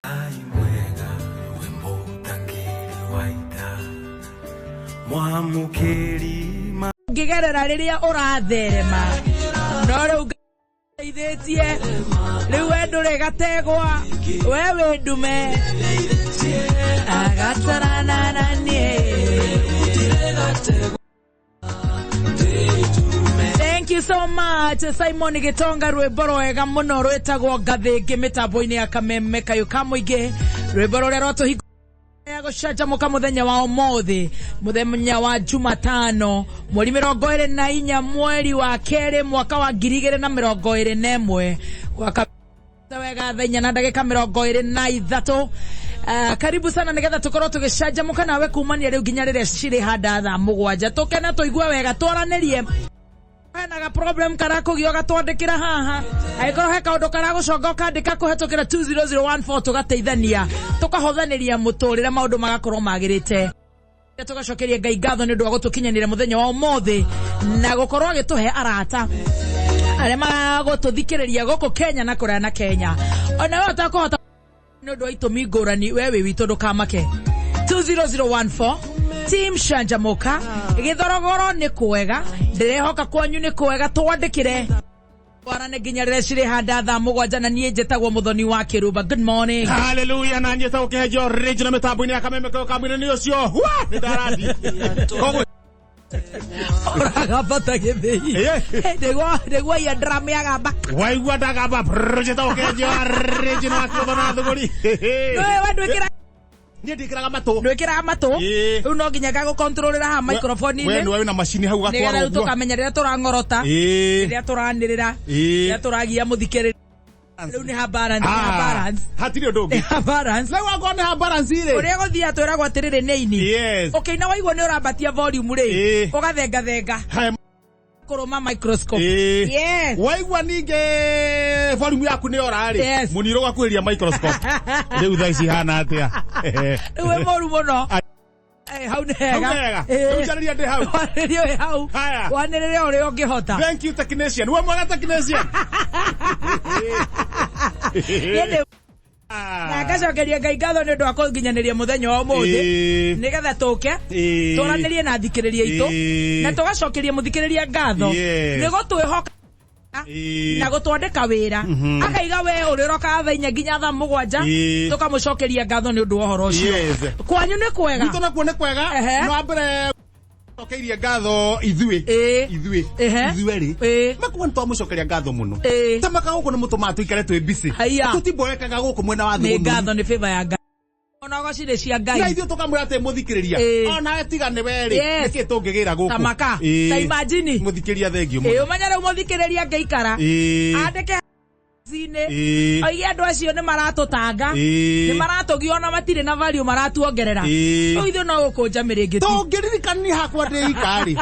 Ngai mwega we mũtangĩri wa ita mwamũkĩri ma Ngĩgerera rĩrĩa ũratherema no rĩu teithĩtie rĩu we ndũrĩ gategwa we wĩ ndume agatarana na niĩ. Thank you so much Simon Gitonga, rwĩmbo rwega mũno rwĩtagwo Ngathĩngĩ mĩtambo-inĩ ya Kameme kayũ ka mũingĩ, rwĩmbo rũrĩa rwatũhinga ya gũcanjamũka mũthenya wa ũmũthĩ, mũthenya wa Jumatano, mweri 24 mweri wa kerĩ mwaka wa 2021, gwaka wega thaa 4 na ndagĩka 23. Karibu sana nĩgetha tũkorwo tũgĩcanjamũka nawe kumania rĩu nginya rĩrĩa cirĩ handa thaa 7, tũkene, tũigue wega, twaranĩrie. Hena ga problem karakũgia ũgatwandĩkĩra haha, angĩkorwo he kaũndũ karagũconga ũkandĩka kũhetũkĩra 20014, tũgateithania, tũkahũthanĩria mũtũrĩre, maũndũ magakorwo magĩrĩte. Tũgacokeria Ngai ngatho nĩ ũndũ wa gũtũkinyanĩria mũthenya wa ũmũthĩ na gũkorwo agĩtũhe arata arĩa magũtũthikĩrĩria gũkũ Kenya na kũraya na Kenya. Ona we ũtakũhota nĩ ũndũ wa itũmi ngũrani, we wĩ witũ, ndũkamake. 20014 Team Canjamũka, gĩthorogoro nĩ kwega, ndĩrehoka kwanyu nĩ kwega. Twandĩkĩre twarane nginya rĩrĩa cirĩ handa thaa 7, na niĩ njĩtagwo Mũthoni wa Kĩrũmba. Good morning. Haleluya, na njĩtagwo Kĩhenjo Original mĩtambo-inĩ ya Kameme kayo kamwĩrĩ nĩ ũcio. Wa, nĩ ndarathi koguo. Ũragamba ta gĩthĩi. Nĩguo ia drum yagamba. Waigua ndagamba brrr, njĩtagwo Kĩhenjo Original wa kĩũtho na thũgũri. Nĩwe we ndwĩkĩra Niĩ ndikĩraga matũ. Ndwĩkĩraga matũ. Ĩĩ. Rĩu no nginya ngagũkontrolĩra haha We microphone-inĩ nĩwe wĩna macini hau nĩgetha gatwara rĩu ũguo. tũkamenya rĩrĩa tũrang'orota, rĩrĩa tũranĩrĩra, rĩrĩa tũragia mũthikĩrĩria. Rĩu nĩ ha balance, nĩ ha balance. Hatirĩ ũndũ Nĩ ũngĩ. ha balance. Rĩu angorwo nĩ ha balance rĩ, Ũrĩa gũthiaga twĩragwo atĩrĩrĩ, nĩ ini ũkĩina waigua nĩ ũrambatia volume rĩ, ũgathengathenga Haya. kũrũma microscope. Yes. Waigua ningĩ volume yaku nĩ yora rĩ, mũniro ũgakuhĩria microscope. Rĩu thaa ici hana atĩa? Rĩu wĩ mũru mũno. Hau nĩ Hau hega. nĩ hega. Rĩu njarĩria ndĩ hau. Wanĩrĩrie wĩ hau. Haya. Wanĩrĩre ũrĩa ũngĩhota. Thank you, technician. We mwega, technician. Niĩ ndĩ na ngacokeria Ngai ngatho nĩ ũndũ wa kũnginyanĩria mũthenya wa ũmũthĩ nĩgetha tũke twaranĩrie na thikĩrĩria itũ na tũgacokeria mũthikĩrĩria ngatho nĩ gũtwĩhoka na gũtwandĩka wĩra, akaiga we ũrĩ ũrokaga thaa 4 nginya thaa 7. Tũkamũcokeria ngatho nĩ ũndũ wa ũhoro ũcio. Kwanyu nĩ kwega? Gwitũ nakuo nĩ kwega. No mbere cokeirie ngatho ithuĩ ithuĩ ithuĩ rĩ makuo nĩ twamũcokeria ngatho mũno. Tamaka gũkũ nĩ mũtũmaga tũikare twĩ busy. Haiya. Tũtimboekaga gũkũ mwena wa Nĩ thũgũnũ. ngatho, nĩ favor ya Ngai, ona ogoci nĩ cia Na Ngai. ithuĩ tũkamwĩra atĩ mũthikĩrĩria onawe tiga nĩ we rĩ, nĩkĩ tũngĩgĩra gũkũ? Tamaka. Ta imagine. Mũthikĩria, thengio Ĩĩ, mũno. ũmenye rĩu mũthikĩrĩria angĩikara andĩke inĩ oige andũ acio nĩ maratũtanga, nĩ maratũgia, ona matirĩ na value maratuongerera. Rĩu ithuĩ no gũkũnja mĩrĩngĩti. Tũngĩririkania hakwa ndĩ ikarĩ.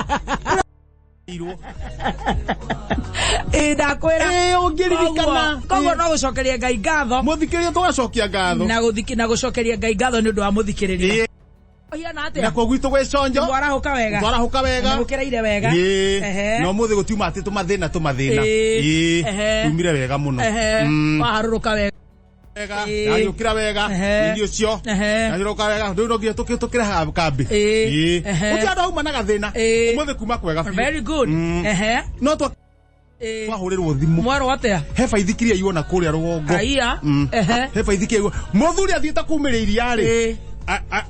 Ĩĩ, ndakwĩra. Ĩĩ, ũngĩririkana. Koguo no gũcokeria Ngai ngatho. Mũthikĩrĩria tũgacokia ngatho. Na gũthiki na gũcokeria Ngai ngatho nĩ ũndũ wa mũthikĩrĩria. Ũhiana atĩa? Nakuo gwitũ gwĩ conjo. Mwarahũka wega? Twarahũka wega. Mũkĩraire wega? Na ũmũthĩ gũtiuma atĩ tũmathĩna tũmathĩna. Tumire wega mũno. Waharũrũka wega? Wega. Ndagĩũkĩra wega. Nĩ ũcio. Ndagĩũka wega, rĩu no nginya tũkĩrehaga kambĩ. Gũtirĩ andũ auma na gathĩna. Ũmũthĩ kuma kwega biũ. Very good. No twahũrĩrwo thimũ. Mwerwo atĩa? He baithikiri yaiywo na kũrĩa rũgongo. Haiya. He baithikiri yaiywo, mũthuri athiĩte kumĩrĩa iria rĩ,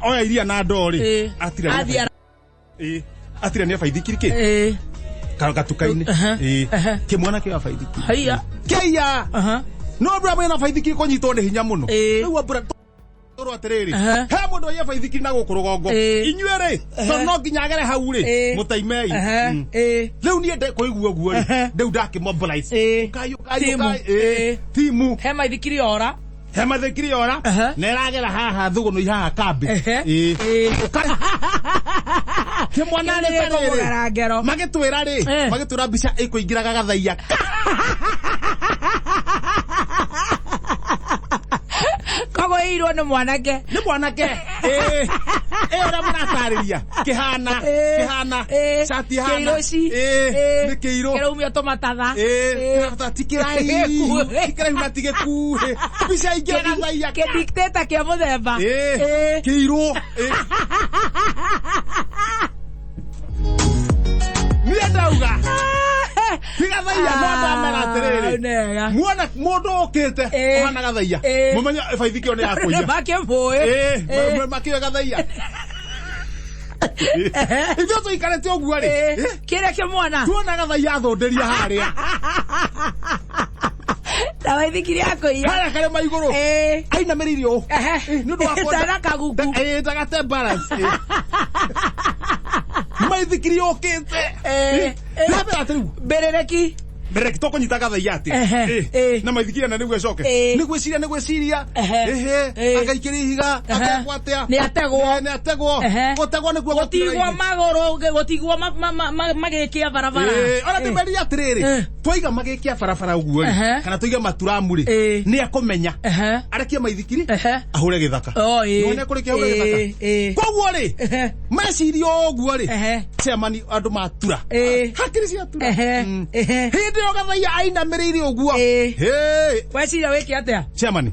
oya iria na ndoo rĩ, atira Athiĩ atira nĩ baithikiri kĩ gatuka-inĩ. Kĩmwana kĩoya baithikiri. Haiya. Kĩaiya. No mbura mwena baithikiri kũnyitwo nĩ hinya mũno. Rĩu mbura tũrwo atĩrĩrĩ, he mũndũ aiya baithikiri na gũkũ rũgongo. Inyuĩ rĩ, tondũ no nginya agere hau rĩ, mũtaimei. Rĩu niĩ ndekũigua ũguo rĩ, rĩu ndakĩmobilize. Ũkai, ũkai, Timu. ũkai. Timu. He maithikiri ora. He maithikiri ora na ĩragera haha thũgũnũ haha kambĩ. Ũkai. Kĩmwana nĩ Kĩu nĩ ta rĩrĩ. kũmũgera ngero. Magĩtwĩra rĩ, magĩtwĩra mbica ĩkũingĩraga gathaiya. Agũĩirwo nĩ mwanake. Nĩ mwanake ĩĩ ĩ ũrĩa mũratarĩria kĩhana kĩhana cati hana Kĩirũci. Ĩĩ, nĩ kĩirũ. Kĩraumio tũmatatha. Ĩĩ, ti kĩraihu, ti kĩraihu na ti gĩkuhĩ, mbica ingĩ gathaia Kĩdikteta kĩa mũthemba. Ĩĩ, kĩirũ. Ĩĩ. Niĩ ndauga ti gathaia, no ndamera atĩrĩrĩ, Nega. muona mũndũ ũkĩte ũhana gathaia, mũmenye baithikio nĩ yakũiya. Makĩmũĩ. Ĩĩ, makĩoe gathaia. Ithuĩ tũikarĩte ũguo rĩ, Kĩrĩa kĩmwana tuona gathaia athũndĩria harĩa na baithikiri yakũiya harĩa karĩma igũrũ, ainamĩrĩire ũũ nĩ ũndũ wa kwenda- Tana kaguku. Ĩĩ, ndagate balance. Ĩĩ. Maithikiri yũkĩte. Ndamera atĩ rĩu Mbĩrĩrĩki. Mbere tũkũnyita gathaia atĩ na maithikiri na nĩguo ĩcoke nĩ gwĩciria, nĩ gwĩciria, ehe, agaikĩria ihiga, ategwo atĩa? Nĩ ategwo. Nĩ ategwo. Gũtegwo nĩkuo gũtigwo magũrũ, gũtigwo magĩkia barabara. Ona ndĩmeria atĩrĩrĩ, twaiga magĩkia barabara ũguo rĩ, kana tũige maturamu rĩ, nĩ akũmenya arekie maithikiri ahũre gĩthaka. Nĩwona kũrĩkia ahũre gĩthaka. Koguo rĩ, meciria ũguo rĩ, chairman, andũ matura hakiri ciatura. Hĩndĩ ĩyo gathaia ainamĩrĩire ũguo. Hey, Weciria wĩke atĩa? Chairman,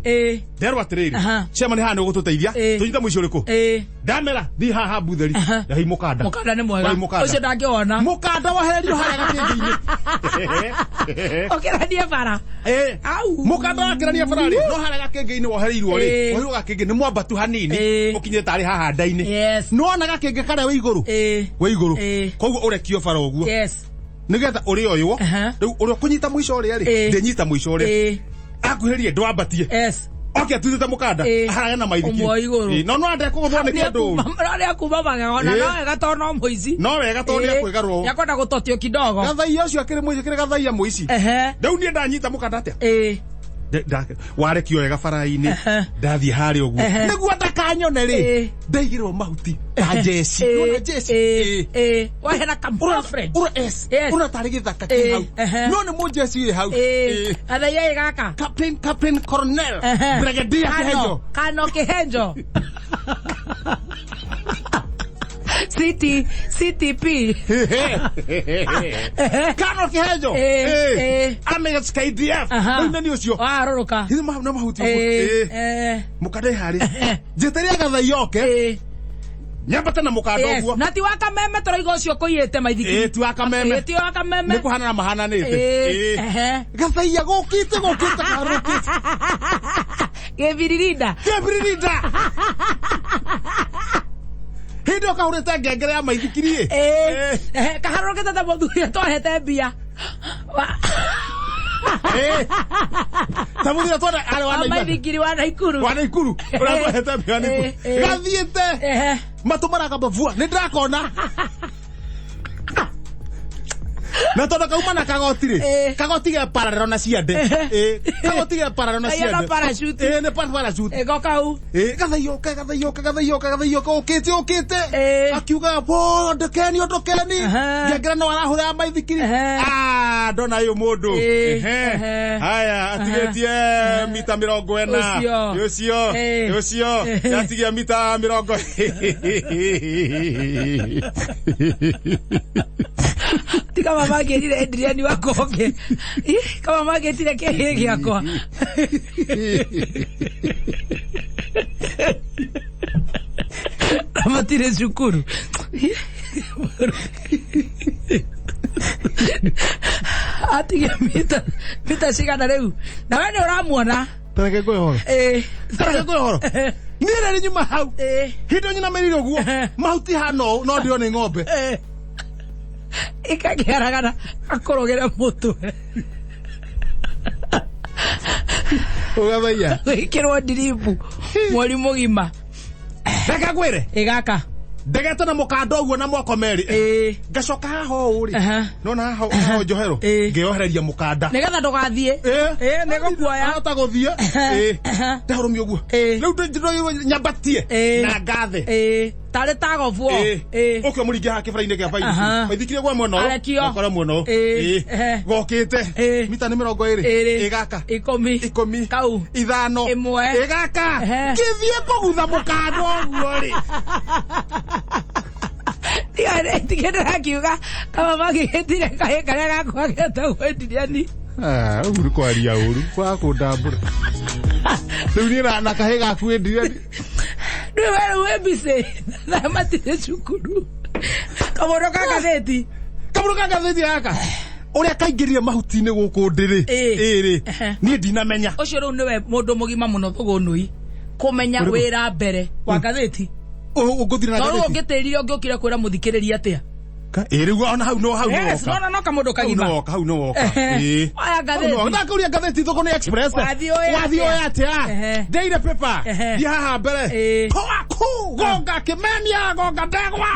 nderwo atĩrĩrĩ, chairman, haha nĩ ũgũtũteithia. Tũnyite mũici ũrĩkũ? Ndamera thiĩ haha mbutheri, rehi mũkanda. Mũkanda nĩ mwega. Rehi mũkanda. Ũcio ndangĩwona. Mũkanda wehererio harĩa gakĩngĩ-inĩ. Ũkĩranie bara. Au. Mũkanda wakĩrania bara rĩ, no harĩa gakĩngĩ-inĩ wohereirwo rĩ, wohereirwo gakĩngĩ nĩ mwambatu hanini, ũkinyĩte tarĩ haha nda-inĩ. Nĩwona gakĩngĩ karĩa wĩ igũrũ, wĩ igũrũ, koguo ũrekio bara ũguo nĩgetha ũrĩoywo. Rĩu ũrĩa ũkũnyita mũico ũrĩa rĩ, ndĩnyita mũico ũrĩa akuhĩrĩrie, ndwambatie oke atuthĩte mũkanda haraya na maithikiri. Ũmwe igũrũ. No no andekũgũthwo nĩ kĩndũ. No nĩakuma magego na Ĩĩ. no wega tondũ no mũici. No wega tondũ nĩakwĩgarũrwo. Nĩakwenda gũtotio kidogo. Gathaia ũcio akĩrĩ mũici, akĩrĩ gathaia mũici. Rĩu niĩ ndanyita mũkanda atĩa? Warekio wega bara-inĩ, ndathiĩ harĩa ũguo nĩguo ndakanyone rĩ, ndaigĩrwo mahuti ta njeci. Nĩwona njeci? Ĩĩ. Wahena ka boyfriend. Ura S ura tarĩ gĩthaka kĩ hau, no nĩ mũnjeci wĩ hau. Gathaia ĩ gaka. Captain Colonel Brigadier Kĩhenjo. Kano Kĩhenjo. CT CTP. Kano Kĩhenjo. Army KDF. Rĩu nĩ ũcio. Warũrũka. Hihi nĩ mahuti ũguo. Mũkanda ĩ harĩa njĩtĩria gathaia oke nyambate na mũkanda ũguo. Na ti wa kameme tũrauga ũcio kũiyĩte maithikiri. Ĩĩ, ti wa kameme. Ĩĩ, ti wa kameme. Nĩ kũhanana mahananĩte. Gathaia gũkĩte, gũkĩte, karũkĩte. Gĩbiririnda. Kĩbiririnda hĩndĩ ĩyo kahũrĩte ngengere ya maithikiri ĩ. Kaharũrũkĩte ta mũthuri ũrĩa twahete mbia. Ta mũthuri twona arĩ wa Wa Naivasha. maithikiri wa Naikuru. Wa Naikuru ũrĩa twahete mbia wa Naikuru. Gathiĩte matũ maragamba vua, nĩ ndĩrakona na tondũ kauma na kagoti rĩ, kagoti ge pararero na ciande. Ĩĩ, kagoti ge pararero na Kaiya na ciande. parachute. Ĩĩ, nĩ parachute. Ĩko kau. Ĩĩ, gathaioke, gathaioke, gathaioke, gathaioke, ũkĩte, ũkĩte, akiuga wo ndũkeni, ndũkeni. Ngengere no arahũra maithikiri. Ah, ndona ũyũ mũndũ. Haya, atigĩtie mita 40. Ũcio. Ũcio. Ũcio atigia mita 20. Ti kama mangĩrire Adrian wakwa ũngĩ. Ih, kama mangĩtire kĩhĩ gĩakwa. Na matirĩ cukuru. Atigia mita cigana rĩu? Na we nĩ ũramuona. Tareke ngũhe ũhoro. Tareke ngũhe ũhoro. Niĩ rĩrĩ nyuma hau, hĩndĩ ĩyo nyinamĩrĩire ũguo, mahuti hana ũũ, no ndĩro nĩ ng'ombe. Ĩkakĩaragana akũrũgĩre mũtwe. Ũgathaia Gwĩkĩrwo ndiribu mweri mũgima. Reke ngwĩre. Ĩgaka. Ndegete na mũkanda ũguo na moko merĩ, ngacoka haha ũũ rĩ, nona haha, haha njohero, ngĩohereria mũkanda nĩgetha ndũgathiĩ. Ĩĩ, nĩgũkuoya. Ahota gũthiĩ. Ndahũrũmia ũguo. Rĩu nyambatie na ngathe. Tarĩ tagobuo. Ĩĩ. Ũke mũringe haha kĩbara-inĩ kĩa baithikiri. Aha. Baithikiri gwa mwena ũyũ. Arekio. Gakora mwena ũyũ. Ĩĩ. Ĩĩ. Ehe. Gokĩte. Ĩĩ. Mita nĩ 20. Ĩrĩ. Ĩ gaka. 10. 10. Kau. 5. 1. Ĩ gaka. Ehe. Ngĩthiĩ kũgutha mũkanda ũguo rĩ. Tige ndĩrakiuga kama magĩgĩtire kahĩ karĩa gakwa getagwo Adriani. Ah, ũguo nĩ kwaria ũru. Kwaga kũndambũra. Rĩu niĩ na kahĩ gaku Adriani. Rĩu we rĩu wĩ busy na matirĩ cukuru. Kamũndũ ka ngathĩti. Kamũndũ ka ngathĩti gaka. Ũrĩa kaingĩrire mahuti-inĩ gũkũ ndĩrĩ. Ĩĩ. Ĩĩ rĩ. Ehe. Niĩ ndinamenya. Ũcio rĩu nĩwe mũndũ mũgima mũno thũgũnũi kũmenya Ũrĩkũ? wĩra mbere wa ngathĩti. Ũngũthire na Tondũ ngathĩti. ũngĩtĩrire ũngĩũkire kwĩra mũthikĩrĩria atĩa? Ĩĩ rĩu ona hau no hau no Yes, woka. nona no kamũndũ Hau kagima. no woka, hau no woka. Ehe. Ĩĩ. Oya ngathĩti. Ndakũria ngathĩti thoko nĩ Express. Wathiĩ ũĩ Wathiĩ atĩa? ũĩ atĩa? Ehe. Daily paper. Ehe. Thiĩ haha mbere. Ĩĩ. Toa kuu gonga kimemia gonga ndegwa.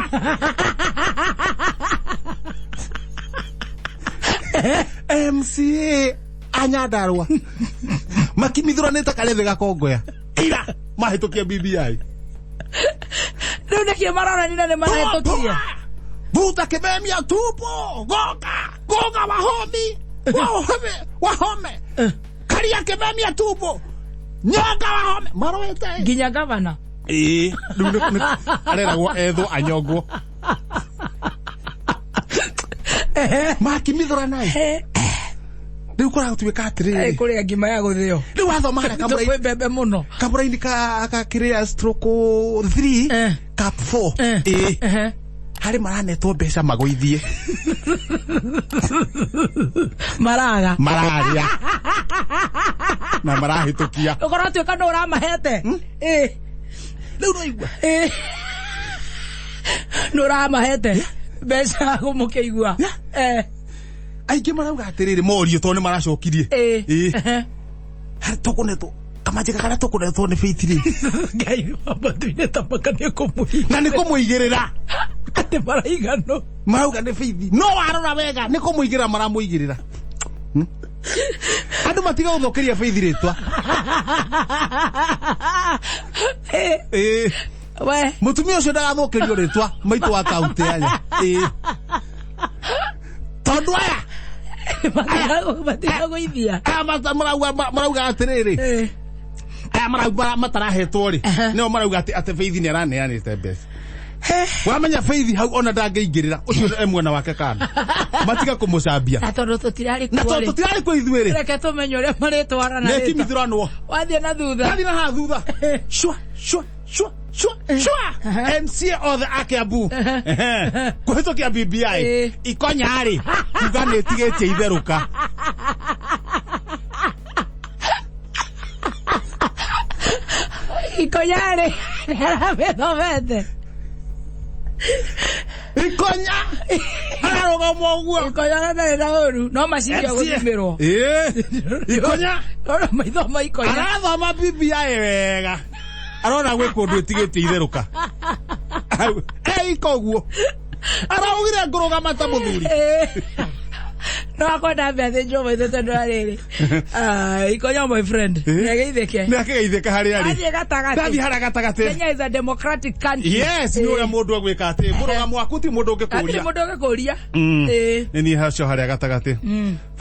MCA a Nyandarua makimithũranĩte karethe gakongoya ira mahĩtũkia BBI. Rĩu nĩkĩ maronania nĩ marahĩtũkirie? Vuta kimemia tupo gonga gonga wahomi wahome wahome karia kimemia tupo nyonga wahome maroete Nginya gavana. ĩĩ rĩu areragwo ethwo anyongwo makimithũrana rĩu kũragũtuĩka atĩrĩrĩ Kũrĩa ngima ya gũthĩo. rĩu wathoma harĩa kamũra-inĩ Kwĩ mbembe mũno. kamũra-inĩ ka kĩrĩa stroke 3 cap 4 ĩĩ Ehe. harĩ maranetwo mbeca magũithie Maraga. mararĩa na marahĩtũkia Ũkorwo tuĩka nũ ũramahete. Ĩĩ. rĩu no igua Ĩĩ. Nũ ũramahete mbeca mũkĩigua. Yeah. Aingĩ marauga atĩrĩrĩ morio tondũ nĩ maracokirie. Ĩĩ. Ĩĩ. Ehe. Harĩ tũkũnetwo kamanjĩka karĩa tũkũnetwo nĩ Faith rĩ Ngai matu-inĩ ta maka nĩ kũmũigĩrĩra. Na nĩ kũmũigĩrĩra. Atĩ maraiganwo. Marauga nĩ Faith no warora wega nĩ kũmũigĩrĩra maramũigĩrĩra. Andũ matiga gũthũkĩria Faith rĩtwa. Ĩĩ. Ĩĩ. We. Mũtumia ũcio ndagathũkĩrio rĩtwa maitũ wa kaunti aya. Ĩĩ. Tondũ aya Matigagũithia. aya marauga atĩrĩrĩ Ĩĩ. aya marauga matarahetwo rĩ nĩo marauga atĩ Faith nĩ araneanĩte mbeca. Wamenya Faith hau ona ndangĩingĩrĩra ũcio e mwena wake kando matiga kũmũcambia. Na tondũ tũtirarĩ Na kuo tondũ rĩ. tũtirarĩ kuo ithuĩ rĩ Reke tũmenye ũrĩa marĩtwarana nĩ rĩtwa. kimithũranwo. Wathiĩ na thutha. Thathiĩ na haha thutha shwa shwa shwa shwa shwa MCA othe a Kiambu kũhĩtũkia BBI Ĩĩ. ikonya rĩ kuga nĩ ĩtigĩtie itherũka. Ikonya rĩ nĩaramĩthomete. Ikonya ararũgama ũguo. Ikonya ndarĩ na ũru no maciria gũthimĩrwo. Ĩĩ. Ikonya Ora maitho ma ikonya. Arathoma BBI wega arona gwĩ kũndũ ĩtigĩtie itherũka eika ũguo araugire ngũrũgama ta mũthuri. Ĩĩ. No akwenda ambe athĩnjwo maitho tondũ arĩrĩ. Ah, ikonya my friend. Nĩageithĩke. Nĩ akĩgeithĩka harĩa arĩ. Athiĩ gatagatĩ. Ndathiĩ harĩa gatagatĩ. Kenya is a democratic country. Yes, nĩ ũrĩa mũndũ agwĩka atĩ mũrũgamo waku ti mũndũ Hatirĩ ũngĩkũria. mũndũ ũngĩkũria. Ĩĩ. Nĩ niĩ hacio harĩa gatagatĩ.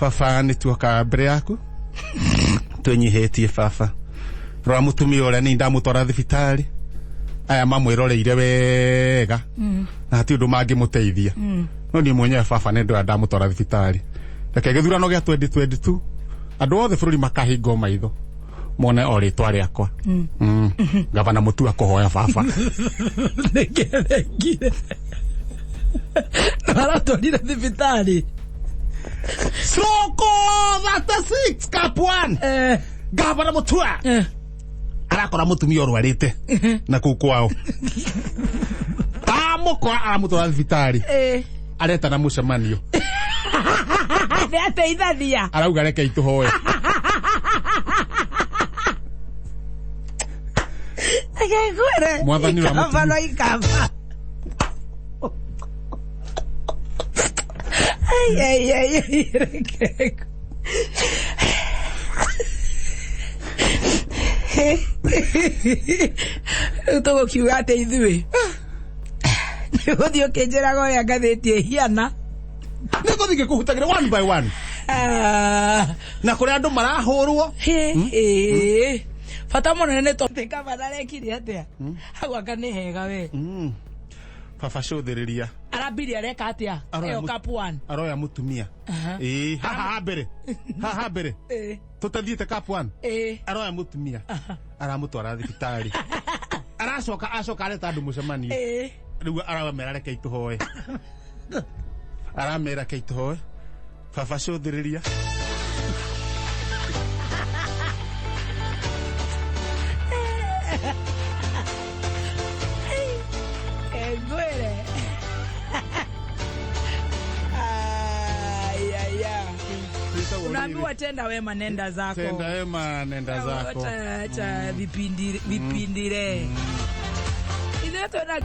Baba nĩ tuoka mbere yaku twĩnyihĩtie baba rora mũtumia ũrĩa nĩ ndamũtwara thibitarĩ aya mamwĩroreire wega na hatirĩ ũndũ mangĩmũteithia no niĩ mwenyewe baba nĩ ndoya ndamũtwara thibitarĩ reke gĩthurano gĩa 2022 andũ othe bũrũri makahingwo maitho mone o rĩtwa rĩakwa. Gavana Mutua kũhoya baba. Nĩkĩrengire. Aratwarire thibitarĩ. Soko 36 cap 1 Gavana Mutua arakora mũtumia ũrwarĩte na kũu kwao amũkora aramũtwara thibitarĩ aretana mũcemanio. Nĩ ateithania. Arauga reke itũhoe. Reke ngwĩre. Mwathani wa Ikamba mũtumia. no ikamba. Ai, ai, ai, ai, reke rĩu tũgũkiuga atĩ ithuĩ Nĩgũthiĩ ũkĩnjĩraga ũrĩa ngathĩti ĩhiana. Nĩ ngũthiĩ ngĩkũhutagĩra one by one. Ah, Na kũrĩa andũ marahũrwo. hĩ, hĩ. Bata mũnene nĩ tondũ kaba ndarekire atĩa hau anga nĩ hega we. Baba cũthĩrĩria. Arambirie areka atĩa? Aroya Ĩyo cup one. Aroya mũtumia. Ĩĩ, haha ha mbere. Haha ha mbere. Tũtathiĩte cup one. Aroya mũtumia. Aramũtwara thibitarĩ. Aracoka acoka areta andũ mũcemanio. Rĩu aramera reke itũhoe. Aramera reke itũhoe. Baba cũthĩrĩria. Ngwĩre. Ai, ai, ai. Unaambiwa tenda wema nenda zako. Tenda wema nenda zako. Acha vipindi vipindire. Ithuĩ twĩna